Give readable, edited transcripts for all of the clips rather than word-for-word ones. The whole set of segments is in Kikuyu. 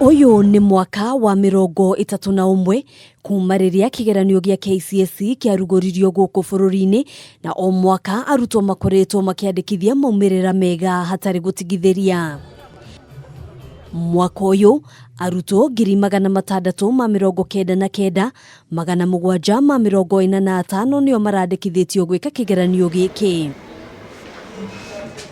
Ũyũ nĩ mwaka wa 31 kuma rĩrĩa kĩgeranio gĩa KCSE kĩarugũririo gũkũ bũrũri-inĩ, na o mwaka arutwo makoretwo makĩandĩkithia maumĩrĩra mega hatarĩ gũtigithĩria. Mwaka ũyũ arutwo 699,745 nĩo marandĩkithĩtio gwĩka kĩgeranio gĩkĩ.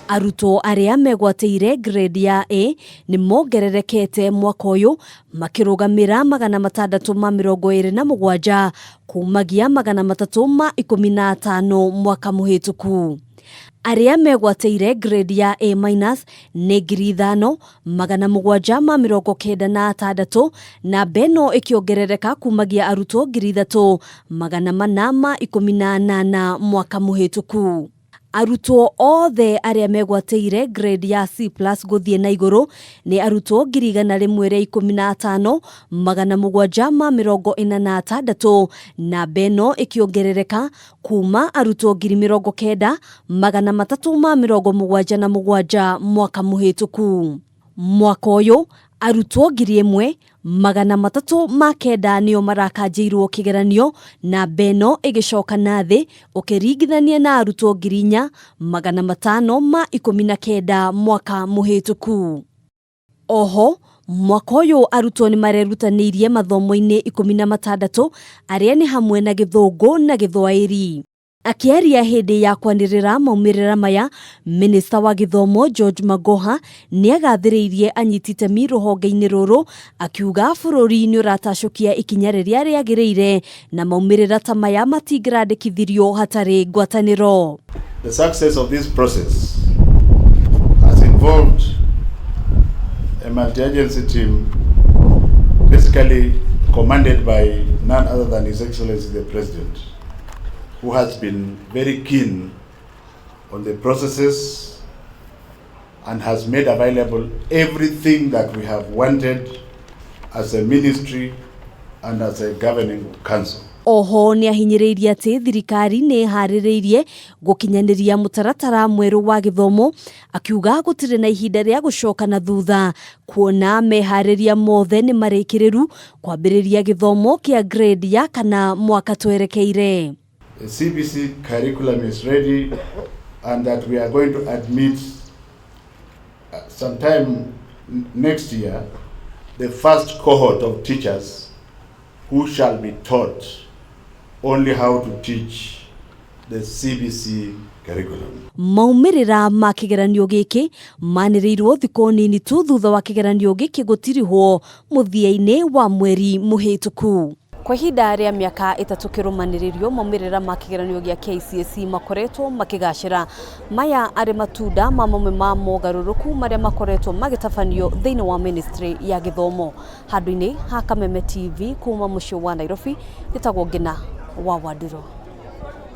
Arutwo arĩa megwatĩire grade ya A nĩ mongererekete mwaka ũyũ makĩrũgamĩra 627 kumagia 315 mwaka mũhĩtũku. Arĩa megwatĩire grade ya A minus nĩ 5796, namba ĩno ĩkĩongerereka kumagia arutwo 3418 mwaka mũhĩtũku. Arutwo othe arĩa megwatĩire grade ya C plus gũthiĩ na igũrũ nĩ arutwo 115,746, namba ĩno ĩkĩongerereka kuma arutwo 90,377 mwaka mũhĩtũku. Mwaka ũyũ arutwo 1309 nĩo marakanjĩirwo kĩgeranio, namba ĩno ĩgĩcoka na thĩ ũkĩringithania na arutwo 4519 mwaka mũhĩtũku. Oho mwaka ũyũ arutwo nĩ marerutanĩirie mathomo-inĩ 16 arĩa nĩ hamwe na Gĩthũngũ na Gĩthwaĩri. Akĩaria hĩndĩ ya kwanĩrĩra maumĩrĩra maya, Minista wa Gĩthomo George Magoha nĩ agathĩrĩirie anyiti itemi rũhonge-inĩ rũrũ, akiuga bũrũri nĩ ũratacũkia ikinya rĩrĩa rĩagĩrĩire na maumĩrĩra ta maya matingĩrandĩkithirio hatarĩ ngwatanĩro. The success of this process has involved a multi-agency team basically commanded by none other than His Excellency the President, who has been very keen on the processes and has made available everything that we have wanted as a ministry and as a governing council. Oho nĩ ahinyĩrĩirie atĩ thirikari nĩ ĩharĩrĩirie gũkinyanĩria mũtaratara mwerũ wa gĩthomo, akiuga gũtirĩ na ihinda rĩa gũcoka na thutha kuona meharĩria mothe nĩ marĩkĩrĩru kwambĩrĩria gĩthomo kĩa grade ya kana mwaka twerekeire. The CBC curriculum is ready and that we are going to admit sometime next year the first cohort of teachers who shall be taught only how to teach the CBC curriculum. Maumĩrĩra ma kĩgeranio gĩkĩ manĩrĩirwo thikũ nini tu thutha wa kĩgeranio gĩkĩ gũtirihwo mũthia-inĩ wa mweri mũhĩtũku. Kwa ihinda rĩa mĩaka 3 kĩrũmanĩrĩrio, maumĩrĩra ma kĩgeranio gĩa KCSE makoretwo makĩgacĩra. Maya arĩ matunda ma mamwe ma mogarũrũku marĩa makoretwo magĩtabanio thĩinĩ wa ministry ya gĩthomo. Handũ-inĩ ha Kameme TV kuma mũciĩ wa Nairobi, njĩtagwo Ngina wa Wanduro.